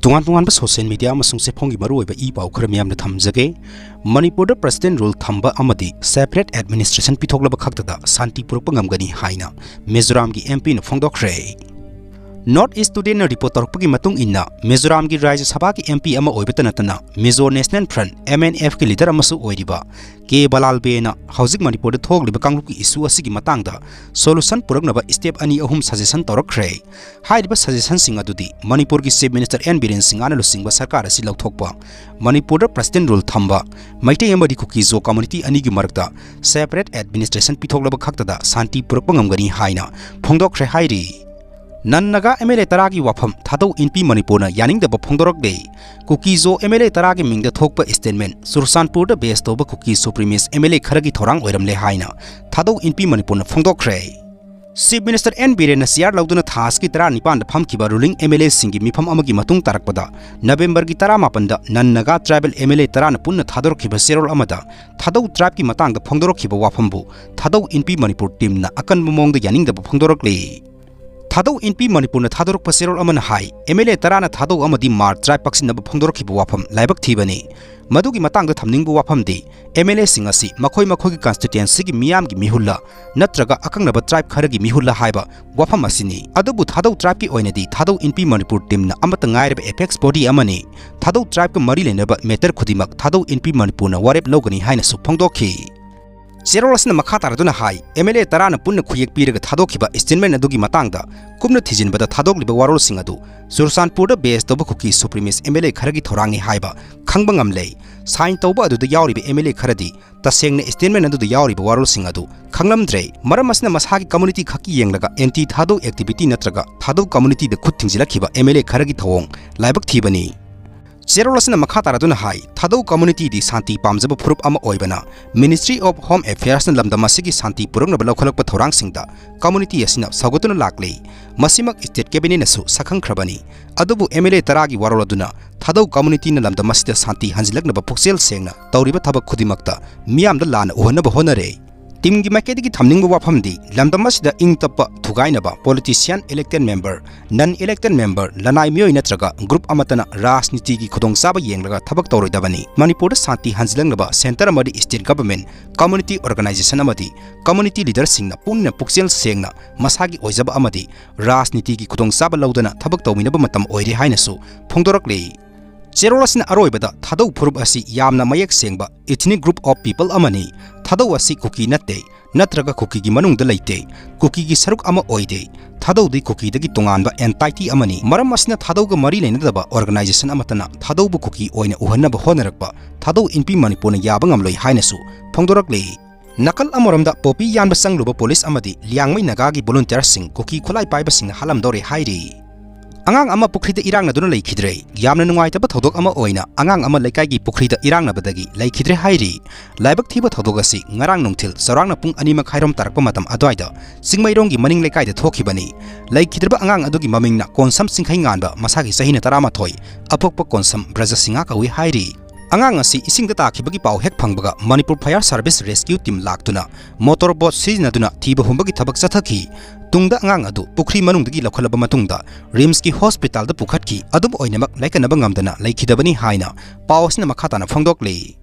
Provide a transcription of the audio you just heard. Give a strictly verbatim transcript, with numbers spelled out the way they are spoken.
ꯇꯣꯉꯥꯟ ꯇꯣꯉꯥꯟꯕ social media ꯑꯃꯁꯨꯡ ꯆꯦꯐꯣꯡꯒꯤ ꯃꯔꯨꯑꯣꯏꯕ ꯏ ꯄꯥꯎ ꯈꯔ ꯃꯤꯌꯥꯝꯗ ꯊꯝꯖꯒꯦ꯫ ꯃꯅꯤꯄꯨꯔꯗ President Rule ꯊꯝꯕ ꯑꯃꯗꯤ separate administration ꯄꯤꯊꯣꯛꯂꯕ ꯈꯛꯇꯗ ꯁꯥꯟꯇꯤ ꯄꯨꯔꯛꯄ ꯉꯝꯒꯅꯤ ꯍꯥꯏꯅ ꯃꯤꯖꯣꯔꯥꯝꯒꯤ M P ꯅ ꯐꯣꯡꯗꯣꯛꯈ꯭ꯔꯦ꯫ North East Today ꯅ report ꯇꯧꯔꯛꯄꯒꯤ ꯃꯇꯨꯡ ꯏꯟꯅ, ꯃꯤꯖꯣꯔꯥꯝꯒꯤ ꯔꯥꯖ꯭ꯌ ꯁꯚꯥꯒꯤ M P ꯑꯃ ꯑꯣꯏꯕꯇ ꯅꯠꯇꯅ Mizo National Front, M N F ꯀꯤ leader ꯑꯃꯁꯨ ꯑꯣꯏꯔꯤꯕ ꯀꯦ ꯕꯂꯥꯜꯕꯦꯅ ꯍꯧꯖꯤꯛ ꯃꯅꯤꯄꯨꯔꯗ ꯊꯣꯛꯂꯤꯕ ꯀꯥꯡꯂꯨꯞꯀꯤ issue ꯑꯁꯤꯒꯤ ꯃꯇꯥꯡꯗ solution ꯄꯨꯔꯛꯅꯕ step ꯑꯅꯤ ꯑꯍꯨꯝ suggestion ꯇꯧꯔꯛꯈ꯭ꯔꯦ꯫ ꯍꯥꯏꯔꯤꯕ suggestion ꯁꯤꯡ ꯑꯗꯨꯗꯤ ꯃꯅꯤꯄꯨꯔꯒꯤ Chief Minister N ꯕꯤꯔꯦꯟ ꯁꯤꯡꯍꯅ ꯂꯨꯆꯤꯡꯕ ꯁꯔꯀꯥꯔ ꯑꯁꯤ ꯂꯧꯊꯣꯛꯄ, ꯃꯅꯤꯄꯨꯔꯗ President Rule ꯊꯝꯕ, ꯃꯩꯇꯩ ꯑꯃꯗꯤ ꯀꯨꯀꯤ-ꯖꯣ community ꯑꯅꯤꯒꯤ ꯃꯔꯛꯇ separate administration ꯄꯤꯊꯣꯛꯂꯕ ꯈꯛꯇꯗ ꯁꯥꯟꯇꯤ ꯄꯨꯔꯛꯄ ꯉꯝꯒꯅꯤ ꯍꯥꯏꯅ ꯐꯣꯡꯗꯣꯛꯈ꯭ꯔꯦ ꯍꯥꯏꯔꯤ꯫ ꯅꯟ ꯅꯥꯒꯥ M L A ꯇꯔꯥꯒꯤ ꯋꯥꯐꯝ ꯊꯥꯗꯧ ꯏꯟꯄꯤ ꯃꯅꯤꯄꯨꯔꯅ ꯌꯥꯅꯤꯡꯗꯕ ꯐꯣꯡꯗꯣꯔꯛꯂꯦ꯫ ꯀꯨꯀꯤ-ꯖꯣ M L A ꯇꯔꯥꯒꯤ ꯃꯤꯡꯗ ꯊꯣꯛꯄ statement ꯆꯨꯔꯆꯥꯟꯄꯨꯔꯗ base ꯇꯧꯕ ꯀꯨꯀꯤ supremacist M L A ꯈꯔꯒꯤ ꯊꯧꯔꯥꯡ ꯑꯣꯏꯔꯝꯂꯦ ꯍꯥꯏꯅ ꯊꯥꯗꯧ ꯏꯟꯄꯤ ꯃꯅꯤꯄꯨꯔꯅ ꯐꯣꯡꯗꯣꯛꯈ꯭ꯔꯦ꯫ Chief Minister N ꯕꯤꯔꯦꯟꯅ chair ꯂꯧꯗꯨꯅ ꯊꯥ ꯑꯁꯤꯒꯤ ꯇꯔꯥꯅꯤꯄꯥꯟꯗ ꯐꯝꯈꯤꯕ ruling M L A ꯁꯤꯡꯒꯤ ꯃꯤꯐꯝ ꯑꯃꯒꯤ ꯃꯇꯨꯡ ꯇꯥꯔꯛꯄꯗ, ꯅꯕꯦꯝꯕꯔꯒꯤ ꯇꯔꯥꯃꯥꯄꯟꯗ ꯅꯟ Naga tribal M L A ꯇꯔꯥꯅ ꯄꯨꯟꯅ ꯊꯥꯗꯣꯔꯛꯈꯤꯕ ꯆꯦꯔꯣꯜ ꯑꯃꯗ ꯊꯥꯗꯧ tribe ꯀꯤ ꯃꯇꯥꯡꯗ ꯐꯣꯡꯗꯣꯔꯛꯈꯤꯕ ꯋꯥꯐꯝꯕꯨ ꯊꯥꯗꯧ ꯏꯟꯄꯤ ꯃꯅꯤꯄꯨꯔ team ꯅ ꯑꯀꯟꯕ ꯃꯑꯣꯡꯗ ꯌꯥꯅꯤꯡꯗꯕ ꯐꯣꯡꯗꯣꯔꯛꯂꯤ꯫ ꯊꯥꯗꯧ ꯏꯟꯄꯤ ꯃꯅꯤꯄꯨꯔꯅ ꯊꯥꯗꯣꯔꯛꯄ ꯆꯦꯔꯣꯜ ꯑꯃꯅ ꯍꯥꯏ, M L A ꯇꯔꯥꯅ ꯊꯥꯗꯧ ꯑꯃꯗꯤ ꯃꯥꯔ tribe ꯄꯛꯁꯤꯟꯅꯕ ꯐꯣꯡꯗꯣꯔꯛꯈꯤꯕ ꯋꯥꯐꯝ ꯂꯥꯏꯕꯛ ꯊꯤꯕꯅꯤ꯫ ꯃꯗꯨꯒꯤ ꯃꯇꯥꯡꯗ ꯊꯝꯅꯤꯡꯕ ꯋꯥꯐꯝꯗꯤ, M L A ꯁꯤꯡ ꯑꯁꯤ ꯃꯈꯣꯏ ꯃꯈꯣꯏꯒꯤ constituency ꯒꯤ ꯃꯤꯌꯥꯝꯒꯤ ꯃꯤꯍꯨꯜꯂ ꯅꯠꯇ꯭ꯔꯒ ꯑꯀꯛꯅꯕ tribe ꯈꯔꯒꯤ ꯃꯤꯍꯨꯜꯂ ꯍꯥꯏꯕ ꯋꯥꯐꯝ ꯑꯁꯤꯅꯤ꯫ ꯑꯗꯨꯕꯨ ꯊꯥꯗꯧ tribe ꯀꯤ ꯑꯣꯏꯅꯗꯤ ꯊꯥꯗꯧ ꯏꯟꯄꯤ ꯃꯅꯤꯄꯨꯔ team ꯅ ꯑꯃꯠꯇ ꯉꯥꯏꯔꯕ apex body ꯑꯃꯅꯤ꯫ ꯊꯥꯗꯧ tribe ꯀ ꯃꯔꯤ ꯂꯩꯅꯕ matter ꯈꯨꯗꯤꯡꯃꯛ ꯊꯥꯗꯧ ꯏꯟꯄꯤ ꯃꯅꯤꯄꯨꯔꯅ ꯋꯥꯔꯦꯞ ꯂꯧꯒꯅꯤ ꯍꯥꯏꯅꯁꯨ ꯐꯣꯡꯗꯣꯛꯈꯤ꯫ ꯆꯦꯔꯣꯜ ꯑꯁꯤꯅ ꯃꯈꯥ ꯇꯥꯔꯗꯨꯅ ꯍꯥꯏ, M L A ꯇꯔꯥꯅ ꯄꯨꯟꯅ ꯈꯨꯌꯦꯛ ꯄꯤꯔꯒ ꯊꯥꯗꯣꯛꯈꯤꯕ statement ꯑꯗꯨꯒꯤ ꯃꯇꯥꯡꯗ ꯀꯨꯞꯅ ꯊꯤꯖꯤꯟꯕꯗ ꯊꯥꯗꯣꯛꯂꯤꯕ ꯋꯥꯔꯣꯜꯁꯤꯡ ꯑꯗꯨ ꯆꯨꯔꯆꯥꯟꯄꯨꯔꯗ base ꯇꯧꯕ ꯀꯨꯀꯤ supremacist M L A ꯈꯔꯒꯤ ꯊꯧꯔꯥꯡꯅꯤ ꯍꯥꯏꯕ ꯈꯪꯕ ꯉꯝꯂꯦ꯫ Sign ꯇꯧꯕ ꯑꯗꯨꯗ ꯌꯥꯎꯔꯤꯕ M L A ꯈꯔꯗꯤ ꯇꯁꯦꯡꯅ statement ꯑꯗꯨꯗ ꯌꯥꯎꯔꯤꯕ ꯋꯥꯔꯣꯜꯁꯤꯡ ꯑꯗꯨ ꯈꯪꯂꯝꯗ꯭ꯔꯦ꯫ ꯃꯔꯝ ꯑꯁꯤꯅ ꯃꯁꯥꯒꯤ community ꯈꯛꯀꯤ ꯌꯦꯡꯂꯒ anti ꯊꯥꯗꯧ activity ꯅꯠꯇ꯭ꯔꯒ ꯊꯥꯗꯧ community ꯗ ꯈꯨꯠ ꯊꯤꯡꯖꯤꯜꯂꯛꯈꯤꯕ M L A ꯈꯔꯒꯤ ꯊꯧꯑꯣꯡ ꯂꯥꯏꯕꯛ ꯊꯤꯕꯅꯤ꯫ ꯆꯦꯔꯣꯜ ꯑꯁꯤꯅ ꯃꯈꯥ ꯇꯥꯔꯗꯨꯅ ꯍꯥꯏ, ꯊꯥꯗꯧ community ꯗꯤ ꯁꯥꯟꯇꯤ ꯄꯥꯝꯖꯕ ꯐꯨꯔꯨꯞ ꯑꯃ ꯑꯣꯏꯕꯅ Ministry of Home Affairs ꯅ ꯂꯝꯗꯝ ꯑꯁꯤꯒꯤ ꯁꯥꯟꯇꯤ ꯄꯨꯔꯛꯅꯕ ꯂꯧꯈꯠꯂꯛꯄ ꯊꯧꯔꯥꯡꯁꯤꯡꯗ community ꯑꯁꯤꯅ ꯁꯧꯒꯠꯇꯨꯅ ꯂꯥꯛꯂꯤ꯫ ꯃꯁꯤꯃꯛ state cabinet ꯅꯁꯨ ꯁꯛꯈꯪꯈ꯭ꯔꯕꯅꯤ꯫ ꯑꯗꯨꯕꯨ M L A ꯇꯔꯥꯒꯤ ꯋꯥꯔꯣꯜ ꯑꯗꯨꯅ ꯊꯥꯗꯧ community ꯅ ꯂꯝꯗꯝ ꯑꯁꯤꯗ ꯁꯥꯟꯇꯤ ꯍꯟꯖꯤꯜꯂꯛꯅꯕ ꯄꯨꯛꯆꯦꯜ ꯁꯦꯡꯅ ꯇꯧꯔꯤꯕ ꯊꯕꯛ ꯈꯨꯗꯤꯡꯃꯛꯇ ꯃꯤꯌꯥꯝꯗ ꯂꯥꯟꯅ ꯎꯍꯟꯅꯕ ꯍꯣꯠꯅꯔꯦ꯫ ꯇꯤꯝꯒꯤ ꯃꯥꯏꯀꯩꯗꯒꯤ ꯊꯝꯅꯤꯡꯕ ꯋꯥꯐꯝꯗꯤ, ꯂꯝꯗꯝ ꯑꯁꯤꯗ ꯏꯪ ꯇꯞꯄ, ꯊꯨꯒꯥꯏꯅꯕ, politician, elected member, non elected member, ꯂꯅꯥꯏ ꯃꯤꯑꯣꯏ ꯅꯠꯇ꯭ꯔꯒ group ꯑꯃꯠꯇꯅ ꯔꯥꯖꯅꯤꯇꯤꯒꯤ ꯈꯨꯗꯣꯡꯆꯥꯕ ꯌꯦꯡꯂꯒ ꯊꯕꯛ ꯇꯧꯔꯣꯏꯗꯕꯅꯤ꯫ ꯃꯅꯤꯄꯨꯔꯗ ꯁꯥꯟꯇꯤ ꯍꯟꯖꯤꯜꯂꯛꯅꯕ centre ꯑꯃꯗꯤ state government, community organisation ꯑꯃꯗꯤ community leaderꯁꯤꯡꯅ ꯄꯨꯟꯅ ꯄꯨꯛꯆꯦꯜ ꯁꯦꯡꯅ ꯃꯁꯥꯒꯤ ꯑꯣꯏꯖꯕ ꯑꯃꯗꯤ ꯔꯥꯖꯅꯤꯇꯤꯒꯤ ꯈꯨꯗꯣꯡꯆꯥꯕ ꯂꯧꯗꯨꯅ ꯊꯕꯛ ꯇꯧꯃꯤꯟꯅꯕ ꯃꯇꯝ ꯑꯣꯏꯔꯦ ꯍꯥꯏꯅꯁꯨ ꯐꯣꯡꯗꯣꯔꯛꯂꯤ꯫ ꯆꯦꯔꯣꯜ ꯑꯁꯤꯅ ꯑꯔꯣꯏꯕꯗ ꯊꯥꯗꯧ ꯐꯨꯔꯨꯞ ꯑꯁꯤ ꯌꯥꯝꯅ ꯃꯌꯦꯛ ꯁꯦꯡꯕ ethnic group of people ꯑꯃꯅꯤ꯫ ꯊꯥꯗꯧ ꯑꯁꯤ ꯀꯨꯀꯤ ꯅꯠꯇꯦ, ꯅꯠꯇ꯭ꯔꯒ ꯀꯨꯀꯤꯒꯤ ꯃꯅꯨꯡꯗ ꯂꯩꯇꯦ, ꯀꯨꯀꯤꯒꯤ ꯁꯔꯨꯛ ꯑꯃ ꯑꯣꯏꯗꯦ꯫ ꯊꯥꯗꯧꯗꯤ ꯀꯨꯀꯤꯗꯒꯤ ꯇꯣꯉꯥꯟꯕ entity ꯑꯃꯅꯤ꯫ ꯃꯔꯝ ꯑꯁꯤꯅ ꯊꯥꯗꯧꯒ ꯃꯔꯤ ꯂꯩꯅꯗꯕ organisation ꯑꯃꯠꯇꯅ ꯊꯥꯗꯧꯕꯨ ꯀꯨꯀꯤ ꯑꯣꯏꯅ ꯎꯍꯟꯅꯕ ꯍꯣꯠꯅꯔꯛꯄ ꯊꯥꯗꯧ ꯏꯟꯄꯤ ꯃꯅꯤꯄꯨꯔꯅ ꯌꯥꯕ ꯉꯝꯂꯣꯏ ꯍꯥꯏꯅꯁꯨ ꯐꯣꯡꯗꯣꯔꯛꯂꯤ꯫ ꯅꯥꯀꯜ ꯑꯃꯔꯣꯝꯗ poppy ꯌꯥꯟꯕ ꯆꯪꯂꯨꯕ police ꯑꯃꯗꯤ ꯂꯤꯌꯥꯡꯃꯩ ꯅꯥꯒꯥꯒꯤ volunteerꯁꯤꯡ ꯀꯨꯀꯤ ꯈꯨꯠꯂꯥꯏ ꯄꯥꯏꯕꯁꯤꯡꯅ ꯍꯥꯠꯂꯝꯗꯧꯔꯦ ꯍꯥꯏꯔꯤ꯫ ꯑꯉꯥꯡ ꯑꯃ ꯄꯨꯈ꯭ꯔꯤꯗ ꯏꯔꯥꯛꯅꯗꯨꯅ ꯂꯩꯈꯤꯗ꯭ꯔꯦ꯫ ꯌꯥꯝꯅ ꯅꯨꯡꯉꯥꯏꯇꯕ ꯊꯧꯗꯣꯛ ꯑꯃ ꯑꯣꯏꯅ ꯑꯉꯥꯡ ꯑꯃ ꯂꯩꯀꯥꯏꯒꯤ ꯄꯨꯈ꯭ꯔꯤꯗ ꯏꯔꯥꯛꯅꯕꯗꯒꯤ ꯂꯩꯈꯤꯗ꯭ꯔꯦ ꯍꯥꯏꯔꯤ꯫ ꯂꯥꯏꯕꯛ ꯊꯤꯕ ꯊꯧꯗꯣꯛ ꯑꯁꯤ ꯉꯔꯥꯡ ꯅꯨꯡꯊꯤꯜ ꯆꯥꯎꯔꯥꯛꯅ ꯄꯨꯡ ꯑꯅꯤ ꯃꯈꯥꯏꯔꯣꯝ ꯇꯥꯔꯛꯄ ꯃꯇꯝ ꯑꯗꯨꯋꯥꯏꯗ ꯆꯤꯡꯃꯩꯔꯣꯡꯒꯤ ꯃꯅꯤꯡ ꯂꯩꯀꯥꯏꯗ ꯊꯣꯛꯈꯤꯕꯅꯤ꯫ ꯂꯩꯈꯤꯗ꯭ꯔꯤꯕ ꯑꯉꯥꯡ ꯑꯗꯨꯒꯤ ꯃꯃꯤꯡꯅ ꯀꯣꯟꯁꯝ ꯆꯤꯡꯈꯩꯉꯥꯟꯕ, ꯃꯁꯥꯒꯤ ꯆꯍꯤꯅ ꯇꯔꯥꯃꯥꯊꯣꯏ, ꯑꯄꯣꯛꯄ ꯀꯣꯟꯁꯝ ꯕ꯭ꯔꯖꯁꯤꯡꯍ ꯀꯧꯏ ꯍꯥꯏꯔꯤ꯫ ꯑꯉꯥꯡ ꯑꯁꯤ ꯏꯁꯤꯡꯗ ꯇꯥꯈꯤꯕꯒꯤ ꯄꯥꯎ ꯍꯦꯛ ꯐꯪꯕꯒ Manipur fire service rescue team ꯂꯥꯛꯇꯨꯅ motor boat ꯁꯤꯖꯤꯟꯅꯗꯨꯅ ꯊꯤꯕ ꯍꯨꯝꯕꯒꯤ ꯊꯕꯛ ꯆꯠꯊꯈꯤ꯫ ꯇꯨꯡꯗ ꯑꯉꯥꯡ ꯑꯗꯨ ꯄꯨꯈ꯭ꯔꯤ ꯃꯅꯨꯡꯗꯒꯤ ꯂꯧꯈꯠꯂꯕ ꯃꯇꯨꯡꯗ RIMSꯀꯤ hospitalꯗ ꯄꯨꯈꯠꯈꯤ꯫ ꯑꯗꯨꯝ ꯑꯣꯏꯅꯃꯛ ꯂꯥꯏꯀꯠꯅꯕ ꯉꯝꯗꯅ ꯂꯩꯈꯤꯗꯕꯅꯤ ꯍꯥꯏꯅ ꯄꯥꯎ ꯑꯁꯤꯅ ꯃꯈꯥ ꯇꯥꯅ ꯐꯣꯡꯗꯣꯛꯂꯤ꯫